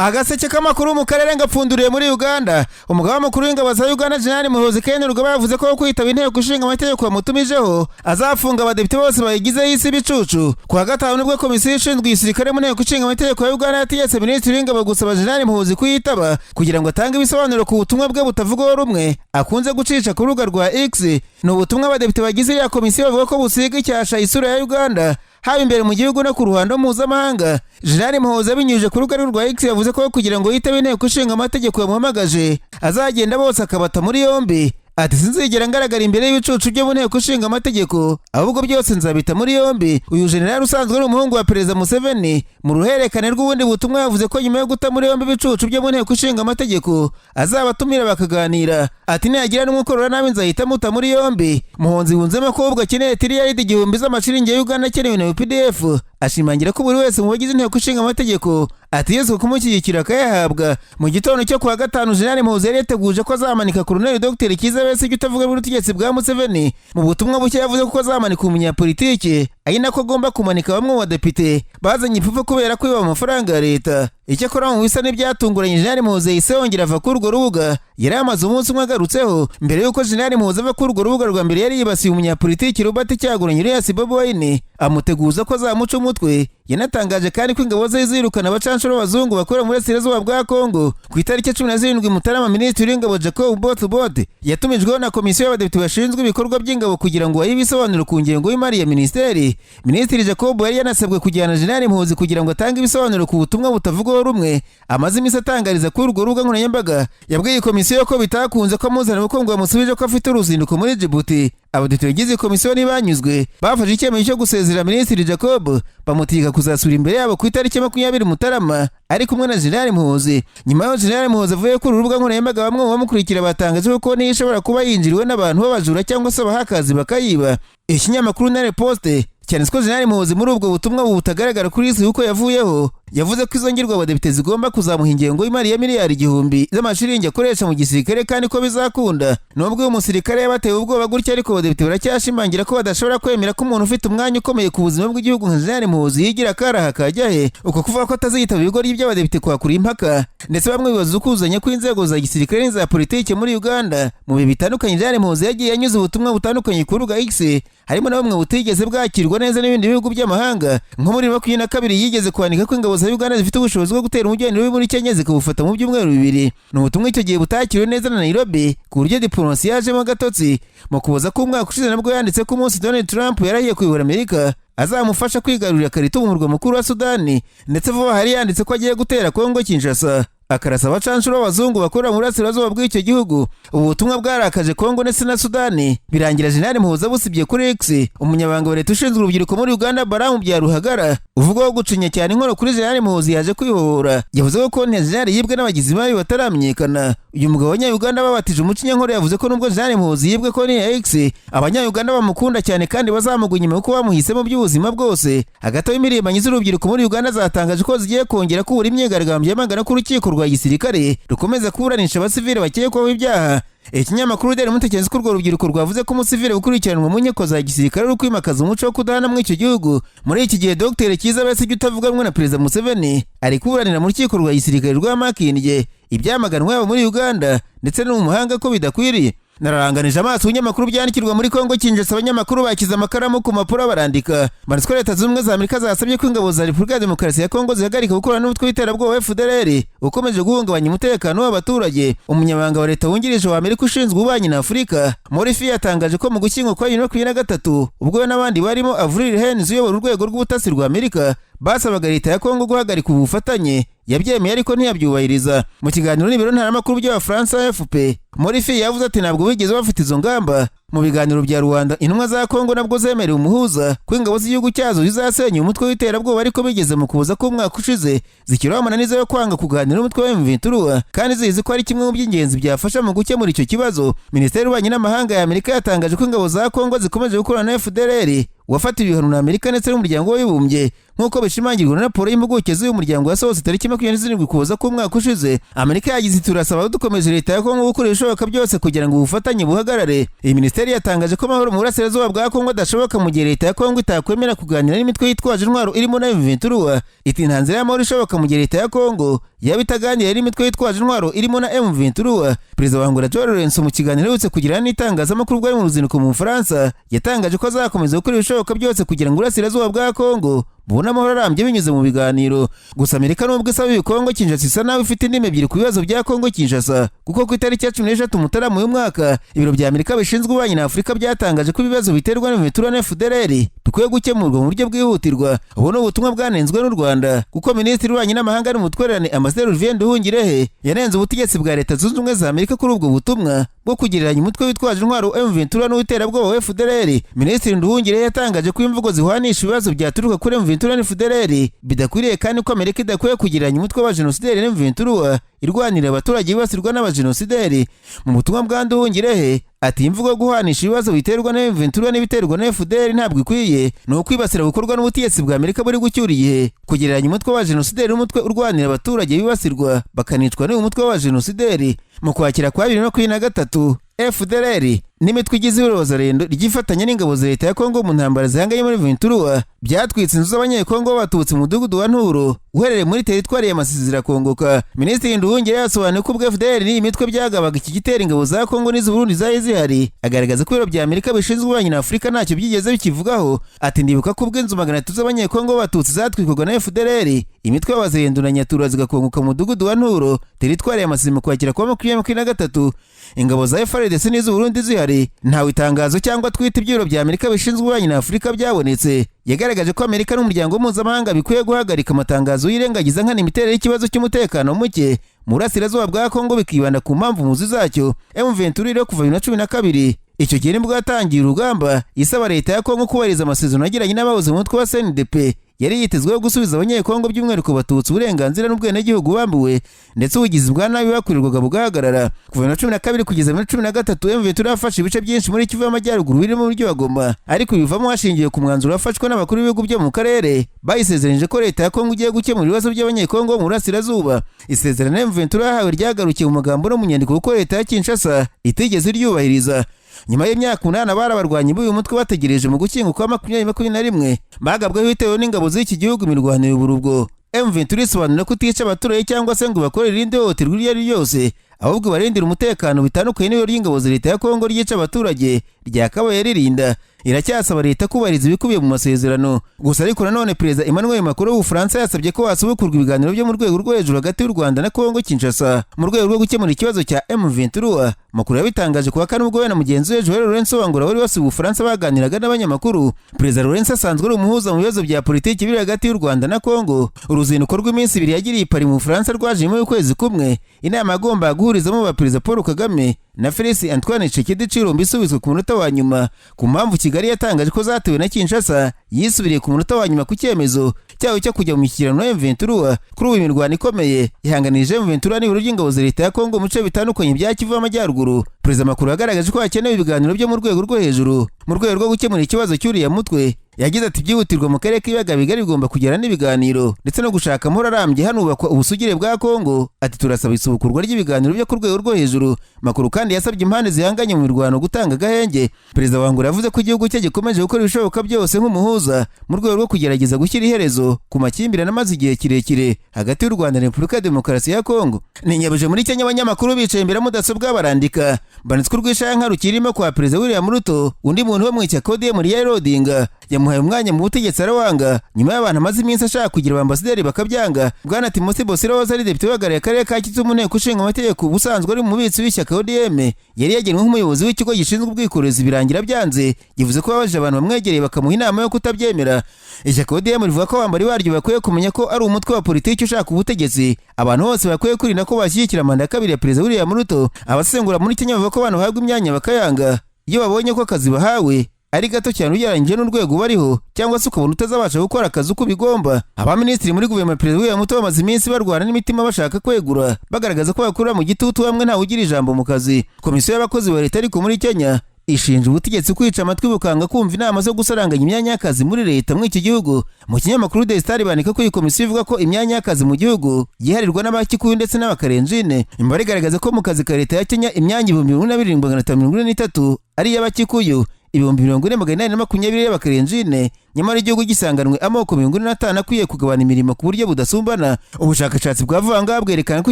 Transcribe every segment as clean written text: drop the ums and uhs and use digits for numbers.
Agaseke k'amakuru mu karere ngapfunduriye muri Uganda. Umugaba mukuru w'ingabo za Uganda, General Muhoozi Kainerugaba, yavuze ko kwitaba inteko ishinga amategeko yamutumijeho azafunga abadepite bose bayigize y'isi ibicucu. Ku wa gatanu nibwo komisiyo ishinzwe igisirikare mu nteko ishinga amategeko ya Uganda yategetse minisitiri w'ingabo gusaba General Muhoozi kuyitaba kugira ngo atange ibisobanuro ku butumwa bwe butavugwaho rumwe akunze gucisha ku rubuga rwa X. Ni ubutumwa abadepite bagize iriya komisiyo bavuga ko busiga icyasha isura ya Uganda, haba imbere mu gihugu no ku ruhando mpuzamahanga. General Muhoozi abinyujije ku rubuga rwa X yavuze ko kugira ngo yitabe inteko ishinga amategeko yamuhamagaje azagenda bose akabata muri yombi. Ati: "Sinzigera ngaragara imbere y'ibicucu byo mu nteko ishinga amategeko, ahubwo byose nzabita muri yombi." Uyu general usanzwe ari umuhungu wa Perezida Museveni, mu ruhererekane rw'ubundi butumwa yavuze ko nyuma yo guta muri yombi ibicucu byo mu nteko ishinga amategeko azabatumira bakaganira. Ati: "Nihagira n'umukorora nabi nzahita muta muri yombi." Muhoozi yunzemo ko ubwo akeneye tiriyaridi 1000 z'amashiringi ya Uganda akenewe na UPDF, ashimangira ko buri wese mu bagize inteko ishinga amategeko ategetswe kumushyigikira akayahabwa. Mu gitondo cyo kuwa gatanu, General Muhoozi yari yateguje ko azamanika Colonel Dr Kizza Besigye utavuga ubutegetsi bwa Museveni. Mu butumwa bushya yavuze ko azamanika umunyapolitike ari nako agomba kumanika bamwe mu badepite bazanye ipfufu kubera kwiba amafaranga ya leta. Icyakora mu bisa n'ibyatunguranye, General Muhoozi yahise yongera ava kuri urwo rubuga yari amaze umunsi umwe agarutseho. Mbere y'uko General Muhoozi ava kuri urwo rubuga rwa mbere, yari yibasiye umunyapolitiki Robert Kyagulanyi alias Bobi Wine, amuteguza ko azamuca umutwe. Yanatangaje kandi ko ingabo ze zirukana abacanshuro b'abazungu bakorera mu burasirazuba bwa Kongo. Ku itariki 17 Mutarama, minisitiri w'ingabo Jacob Oboth Oboth yatumijweho na komisiyo y'abadepite bashinzwe ibikorwa by'ingabo kugira ngo bahe ibisobanuro ku ngengo y'imari ya minisiteri. Minisitiri Jacob yari yanasabwe kujyana General Muhoozi kugira ngo atange ibisobanuro ku butumwa butavugwaho rumwe amaze iminsi atangariza kuri urwo rubuga nkoranyambaga. Yabwiye komisiyo ko bitakunze ko amuzana kuko ngo yamusubije ko afite uruzinduko muri Djibouti. Abadepite bagize komisiyo ntibanyuzwe, bafashe icyemezo cyo gusezera minisitiri Jacob, bamutegeka kuzasura imbere yabo ku itariki 20 Mutarama ari kumwe na General Muhoozi. Nyuma y'aho General Muhoozi avuye kuri uru rubuga nkoranyambaga, bamwe mu bamukurikira batangaje ko konti ye ishobora kuba yinjiriwe n'abantu b'abajura cyangwa se abahakazi bakayiba. Ikinyamakuru Nare Post cyanditse ko General Muhoozi muri ubwo butumwa butagaragara kuri isi kuko yavuyeho, yavuze ko izo ngirwa abadepite zigomba kuzamuha ingengo y'imari ya miliyari 1000 z'amashiringi akoresha mu gisirikare, kandi ko bizakunda. Nubwo uyu musirikare yabatewe ubwoba gutya ariko, abadepite baracyashimangira ko badashobora kwemera ko umuntu ufite umwanya ukomeye ku buzima bw'igihugu nka General Muhoozi yigira akaraha kajya he. Uko kuvuga ko atazitaba ibigo by'abadepite kwakura impaka, ndetse bamwe bibaza ukuzanya kw'inzego za gisirikare n'iza politiki muri Uganda. Mu bihe bitandukanye, General Muhoozi yagiye anyuze ubutumwa butandukanye ku rubuga X, harimo na bumwe butigeze bwakirwa neza n'ibindi bihugu by'amahanga. Nko muri 22 yigeze kwandika ko ingabo za Uganda zifite ubushobozi bwo gutera umujyi wa Nairobi muri Kenya zikawufata mu byumweru 2. Ni ubutumwa icyo gihe butakiriwe neza na Nairobi, ku buryo diplomasi yajemo agatotsi. Mu Kuboza k'umwaka ushize nabwo yanditse ko umunsi Donald Trump yarahiye kuyobora Amerika azamufasha kwigarurira Khartoum, umurwa mukuru wa Sudani. Ndetse vuba hari yanditse ko agiye gutera Kongo Kinshasa, akarasa abacanshuro b'abazungu bakorera mu burasirazuba bw'icyo gihugu. Ubu butumwa bwarakaje Kongo ndetse na Sudani, birangira General Muhoozi abusibye kuri X. Umunyamabanga wa leta ushinzwe urubyiruko muri Uganda, Balaam Byaruhagara, uvugwaho gucinya cyane inkoro kuri General Muhoozi, yaje kwihohora. Yavuze ko konti ya General yibwe n'abagizi babi bataramenyekana. Uyu mugabo w'Abanya-Uganda babatije umucinyankoro yavuze ko nubwo General Muhoozi yibwe konti ya X, Abanya-Uganda bamukunda cyane kandi bazamugwa inyuma kuko bamuhisemo by'ubuzima bwose. Hagati aho, imirimbanyi z'urubyiruko muri Uganda zatangaje ko zigiye kongera kubura imyigaragambyo yamagana ko urukiko rwa gisirikare rukomeza kuburanisha abasivile bakekwaho ibyaha. Ikinyamakuru Daily Monitor ko urwo rubyiruko rwavuze ko umusivile gukurikiranwa mu nkiko za gisirikare uri kwimakaza umuco wo kudahana muri icyo gihugu. Muri iki gihe, Dr Kizza Besigye utavuga rumwe na Perezida Museveni ari kuburanira mu rukiko rwa gisirikare rwa Makindye, ibyamaganwa yaba muri Uganda ndetse no mu mahanga ko bidakwiriye. Nararanganije amaso ibinyamakuru byandikirwa muri Kongo Kinshasa. Abanyamakuru bakize amakaramu ku mpapuro barandika, banditswe Leta Zunze Ubumwe za Amerika zasabye ko ingabo za Repubulika ya Demokarasi ya Kongo zihagarika gukorana n'umutwe w'iterabwoba FDLR ukomeje guhungabanya umutekano w'abaturage. Umunyamabanga wa leta wungirije wa Amerika ushinzwe ububanyi na Afurika, Morifi, yatangaje ko mu Gushyingo kwa 2023, ubwo we n'abandi barimo Avril Haines uyobora urwego rw'ubutasi rwa Amerika basabaga leta ya Kongo guhagarika ubu bufatanye, yabyemeye ariko ntiyabyubahiriza. Mu kiganiro n'ibiro ntaramakuru by'Abafaransa AFP, Morifi yavuze ati: "Ntabwo bigeze bafite izo ngamba." Mu biganiro bya Rwanda, intumwa za Kongo nabwo zemerewe umuhuza ko ingabo z'igihugu cyazo zizasenya umutwe w'iterabwoba, ariko bigeze mu Kuboza k'umwaka ushize zikiriho amananiza yo kwanga kuganira n'umutwe wa M23 kandi zizi ko ari kimwe mu by'ingenzi byafasha mu gukemura icyo kibazo. Minisiteri y'Ububanyi n'Amahanga ya Amerika yatangaje ko ingabo za Kongo zikomeje gukorana na FDLR wafatiwe ibihano na Amerika ndetse n'Umuryango w'Abibumbye, nk'uko bishimangirwa na raporo y'impuguke z'uyu muryango yasohotse tariki 27 Ukuboza k'umwaka ushize. Amerika yagize iti: "Turasaba dukomeje leta ya Kongo gukora ibishoboka byose kugira ngo ubufatanye buhagarare." Iyi minisiteri FDL yatangaje ko amahoro mu burasirazuba bwa Kongo adashoboka mu gihe leta ya Kongo itakwemera kuganira n'imitwe yitwaje intwaro irimo na M23. Iti nta nzira y'amahoro ishoboka mu gihe leta ya Kongo yaba itaganira n'imitwe yitwaje intwaro irimo na M23. Perezida wa Angola João Lourenço mu kiganiro aherutse kugirana n'itangazamakuru ubwo ari mu ruzinduko mu Bufaransa, yatangaje ko azakomeza gukora ibishoboka byose kugira ngo uburasirazuba bwa Kongo bubone amahoro arambye binyuze mu biganiro. Gusa Amerika nubwo isaba ibi, Kongo Kinshasa isa naho ifite indimi ebyiri ku bibazo bya Kongo Kinshasa, kuko ku itariki ya 13 Mutarama uyu mwaka ibiro bya Amerika bishinzwe ububanyi na Afurika byatangaje ko ibibazo biterwa n'M23 na FDLR bikwiye gukemurwa mu buryo bwihutirwa. Ubu ni ubutumwa bwanenzwe n'u Rwanda, kuko Minisitiri w'Ububanyi n'Amahanga n'Ubutwererane, Ambasaderi Olivier Nduhungirehe, yanenze ubutegetsi bwa Leta Zunze Ubumwe za Amerika kuri ubwo butumwa bwo kugereranya umutwe witwaje intwaro M23 n'uw'iterabwoba wa FDLR. Minisitiri Nduhungirehe yatangaje ko imvugo zihwanisha ibibazo byaturuka kuri M23 na FDLR bidakwiriye, kandi ko Amerika idakwiye kugereranya umutwe wa jenosideri na M23 irwanira abaturage bibasirwa n'abajenosideri. Mu butumwa bwa Nduhungirehe ati: "Imvugo yo guhanisha ibibazo biterwa na M23 n'ibiterwa na FDL ntabwo ikwiye, ni ukwibasira gukorwa n'ubutegetsi bwa Amerika buri gucyura igihe. Kugereranya umutwe wa jenosideri n'umutwe urwanira abaturage bibasirwa bakanicwa n'uyu mutwe wa jenosideri." Mu kwakira kwa 2023, FDLR n'imitwe igize ihuriro ryifatanya n'ingabo za leta ya Kongo mu ntambara zihanganye muri M23 byatwitse inzu z'Abanyekongo b'Abatutsi mu mudugudu wa Nturo uherereye muri teritwari ya Masisi zirakongoka. Minisitiri Nduhungirehe yasobanuye ko ubwo FDLR n'iyi mitwe byagabaga iki gitero, ingabo za Kongo n'iz'u Burundi zari zihari, agaragaza ko ibiro bya Amerika bishinzwe ububanyi na Afurika ntacyo byigeze bikivugaho. Ati: "Ndibuka ko ubwo inzu 300 z'Abanyekongo b'Abatutsi zatwikwaga na FDLR, imitwe y'Abazirendo na Nyatura, zigakongoka mu mudugudu wa Nturo, teritwari ya Masisi, mu kwakira kwa 2023, ingabo za FARDC n'iz'u Burundi zihari, ntawe itangazo cyangwa twita ibyiro bya Amerika bishinzwe ububanyi na Afurika byabonetse." Yagaragaje ko Amerika n'umuryango mpuzamahanga bikwiye guhagarika amatangazo yirengagiza nkana imiterere y'ikibazo cy'umutekano muke mu burasirazuba bwa Kongo, bikibanda ku mpamvu muzi zacyo. M23 rero kuva 2012, icyo gihe nibwo yatangiye urugamba isaba leta ya Kongo kubahiriza amasezerano yagiranye n'abahoze mu mutwe wa CNDP, yari yitezweho gusubiza Abanyekongo by'umwihariko Batutsi uburenganzira n'ubwenegihugu bambuwe, ndetse ubugizi bwa nabi bakorerwaga bugahagarara. Kuva 2012 kugeza 2013, M23 yafashe ibice byinshi muri Kivu y'Amajyaruguru birimo umujyi wa Goma, ariko bivamo hashingiwe ku mwanzuro wafashwe n'abakuru b'ibihugu byo mu karere bayisezeranyije ko leta ya Kongo igiye gukemura ibibazo by'Abanyekongo mu burasirazuba. Isezerano M23 yahawe ryagarukiye mu magambo no mu nyandiko, kuko leta ya Kinshasa itigeze iryubahiriza. Nyuma y'imyaka 8 abari abarwanyi b'uyu mutwe bategereje, mu gukingo kwa 2021 bagabweho ibitero n'ingabo z'iki gihugu, imirwano y'uburubwo. M23 isobanura ko utica abaturage cyangwa se ngo bakorere irindi hohoterwa iryo ari ryo ryose, ahubwo barindira umutekano, bitandukanye n'ibiro ry'ingabo za leta ya Kongo ryica abaturage ryakabaye ririnda. Iracyasaba leta kubahiriza ibikubiye mu masezerano. Gusa ariko nanone Perezida Emmanuel Macron w'Ubufaransa yasabye ko hasubukurwa ibiganiro byo mu rwego rwo hejuru hagati y'u Rwanda na Kongo Kinshasa mu rwego rwo gukemura ikibazo cya M23. Macron yabitangaje kuwa kane ubwo we na mugenzi we João Lourenço wa Angola wari wasuye Ubufaransa baganiraga n'abanyamakuru. Perezida Lourenço asanzwe ari umuhuza mu bibazo bya politiki biri hagati y'u Rwanda na Kongo. Uruzinduko rw'iminsi 2 yagiriye i Paris mu Bufaransa rwaje nyuma y'ukwezi kumwe inama yagombaga guhurizamo ba Perezida Paul Kagame na Felix Antoine Tshisekedi Tshilombo isubizwe ku munota wa nyuma, ku mpamvu Kigali yatangaje ko zatewe na Kinshasa yisubiriye ku munota wa nyuma ku cyemezo cyayo cyo kujya mu mishyikirano na M23. Kuri ubu imirwano ikomeye ihanganije M23 n'ibiro by'ingabo za leta ya Kongo mu bice bitandukanye bya Kivu y'Amajyaruguru. Perezida Macron yagaragaje ko hakenewe ibiganiro byo mu rwego rwo hejuru mu rwego rwo gukemura ikibazo cy'uriya mutwe. Yagize ati: "Byihutirwa mu karere k'ibiyaga bigari bigomba kugera n'ibiganiro ndetse no gushaka amahoro arambye hanubakwa ubusugire bwa Kongo." Ati: "Turasaba isubukurwa ry'ibiganiro byo ku rwego rwo hejuru." Macron kandi yasabye impande zihanganye mu mirwano gutanga agahenge. Perezida wa Angola yavuze ko igihugu cye gikomeje gukora ibishoboka byose nk'umuhuza mu rwego rwo kugerageza gushyira iherezo ku makimbirane amaze igihe kirekire hagati y'u Rwanda na Repubulika ya Demokarasi ya Kongo. Ninyabuje muri Kenya, abanyamakuru bicaye imbere ya mudasobwa barandika banditswe urwishayanka rukirimo kwa Perezida William Ruto. Undi muntu wo mu ishyaka ODM, Raila Odinga, yamuhaye umwanya mu butegetsi arawanga, nyuma y'abantu amaze iminsi ashaka kugira abambasaderi bakabyanga. Bwana Timothy Bosire wahoze ari depite uhagarariye akarere ka Kisumu mu nteko ishinga amategeko, ubusanzwe ari umubitsi w'ishyaka ODM, yari yagenwe nk'umuyobozi w'ikigo gishinzwe ubwikorezi, birangira byanze. Yivuze ko babajije abantu bamwegereye bakamuha inama yo kutabyemera. Ishyaka ODM rivuga ko abambari baryo bakwiye kumenya ko ari umutwe wa politiki ushaka ubutegetsi, abantu bose bakwiye kwirinda ko bashyigikira manda ya kabiri ya Perezida William Ruto. Abasesengura muri Kenya bavuga ko abantu bahabwa imyanya bakayanga iyo babonye ko akazi bahawe ari gato cyane ugereranyije n'urwego bariho, cyangwa se ukabona utazabasha gukora akazi uko bigomba. Abaminisitiri muri guverinoma ya Perezida William Ruto bamaze iminsi barwana n'imitima bashaka kwegura, bagaragaza ko bakurira mu gitutu, bamwe ntawe ugira ijambo mu kazi. Komisiyo y'abakozi ba leta ariko muri Kenya Ishinja ubutegetsi kwica amatwi bukanga kumva inama zo gusaranganya imyanya y'akazi muri leta muri iki gihugu. Mu kinyamakuru The Star bandika ko iyi komisiyo ivuga ko imyanya y'akazi mu gihugu yiharirwa n'Abakikuyu ndetse n'Abakarenjine. Imibare igaragaza ko mu kazi ka leta ya Kenya imyanya 47,543 ari iy'Abakikuyu, 40,820 y'Abakarenjine, nyamara igihugu gisanganwe amoko 45 akwiye kugabana imirimo ku buryo budasumbana. Ubushakashatsi bwa vuba ngaha bwerekana ko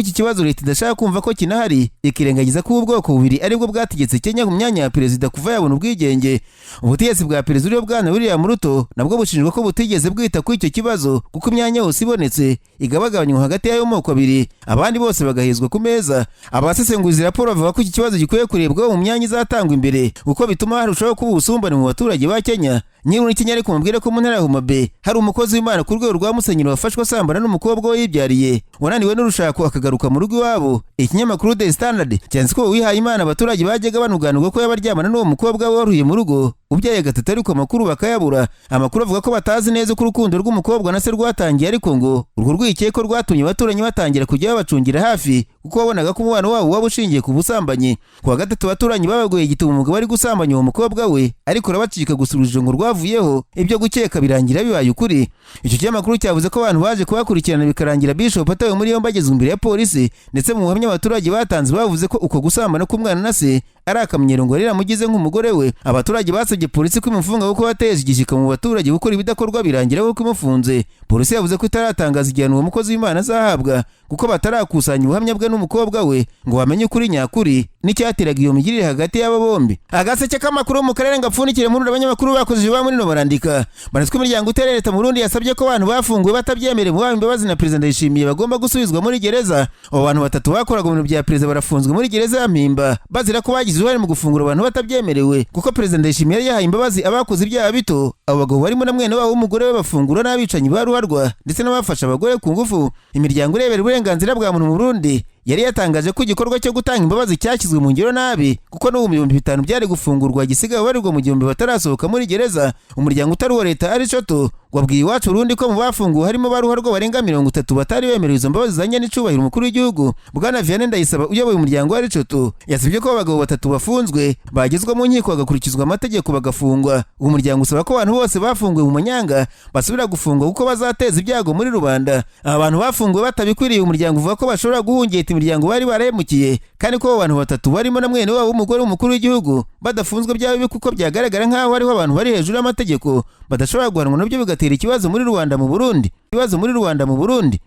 iki kibazo leta idashaka kumva ko kinahari, ikirengagiza ko ubu bwoko bubiri aribwo bwategetse Kenya mu myanya ya perezida kuva yabona ubwigenge. Ubutegetsi bwa perezida uriho, bwana William Ruto, nabwo bushinjwa ko butigeze bwita kuri icyo kibazo, kuko imyanya yose ibonetse igabagabanywa hagati y'ayo moko abiri, abandi bose bagahezwa ku meza. Abasesenguzi raporo bavuga ko iki kibazo gikwiye kurebwaho mu myanya izatangwa imbere, kuko bituma harushaho kuba ubusumbane mu baturage ba Kenya. Nyiri Kenya ariko mubwire ko mu ntara ya Homa Bay hari umukozi w'Imana ku rwego rwa musenyeri wafashwe asambana n'umukobwa we yibyariye, wananiwe n'urushako akagaruka mu rugo iwabo. Ikinyamakuru The Standard cyanditse ko uwihaye Imana abaturage bajyaga banuganurwa ko yaba aryamana n'uwo mukobwa we waruhiye mu rugo ubyaye gatatu, ariko amakuru bakayabura. Amakuru avuga ko batazi neza uko urukundo rw'umukobwa na se rwatangiye, ariko ngo urwo rwikekwe rwatumye abaturanyi batangira kujya babacungira hafi, kuko babonaga ko umubano wabo waba ushingiye ku busambanyi. Ku wa gatatu abaturanyi babaguye igituma umugabo ari gusambanya uwo mukobwa we, ariko urabacika gusa urujijo ngo rwavuyeho, ibyo gukeka birangira bibaye ukuri. Icyo kinyamakuru cyavuze ko abantu baje kubakurikirana bikarangira Bishop atawe muri yombi, agezwe imbere ya polisi. Ndetse mu buhamya abaturage batanze, bavuze ko uko gusambana k'umwana na se ari akamenyero, ngo yari nk'umugore we. Abaturage basabye polisi ko imufunga kuko yateje igishyika mu baturage gukora ibidakorwa, birangira kuko imufunze. Polisi yavuze ko itaratangaza igihano uwo mukozi w'Imana azahabwa, kuko batarakusanya ubuhamya bwe n'umukobwa we ngo bamenye ukuri nyakuri n'icyateraga iyo migirire hagati y'abo bombi. Agaseke k'amakuru mu karere ngapfundikire muri abanyamakuru bakoze ba muri no barandika banitswe. Imiryango itari leta mu Burundi yasabye ko abantu bafunguwe batabyemerewe mu imbabazi na Perezida Ndayishimiye bagomba gusubizwa muri gereza. Abo bantu batatu bakoraga mu biro bya perezida barafunzwe muri gereza ya Mpimba, bazira ko bagize uruhare mu gufungura abantu batabyemerewe, kuko Perezida Ndayishimiye yari yahaye imbabazi abakoze ibyaha bito. Abo bagabo barimo na mwene wabo w'umugore we bafungura n'abicanyi ba ruharwa ndetse n'abafasha abagore ku ngufu. Imiryango irebera uburenganzira bwa muntu mu Burundi yari yatangaje ko igikorwa cyo gutanga imbabazi cyashyizwe mu ngiro nabi, kuko n'ubu 5000 byari gufungurwa gisigaye barirwa mu 1000 batarasohoka muri gereza. Umuryango utari uwa leta Aricoto wabwiye Iwacu Burundi ko mu bafunguwe harimo ba ruharwa barenga 30 batari bemerewe izo mbabazi zanye n'icubahiro umukuru w'igihugu. Bwana Vianney Ndayisaba uyoboye umuryango wa Aricoto yasabye ko abagabo batatu bafunzwe bagezwa mu nkiko bagakurikizwa amategeko bagafungwa. Uwo muryango usaba ko abantu bose bafunguwe mu manyanga basubira gufungwa, kuko bazateza ibyago muri rubanda. Aba bantu bafunguwe batabikwiriye, umuryango uvuga ko bashobora guhungeta imiryango bari barahemukiye, kandi ko abo bantu batatu barimo na mwene wabo w'umugore w'umukuru w'igihugu badafunzwe byaba bibi, kuko byagaragara nk'aho hariho abantu bari hejuru y'amategeko badashobora guhanwa, nabyo bigatera ikibazo muri rubanda mu Burundi, ibibazo muri rubanda mu Burundi.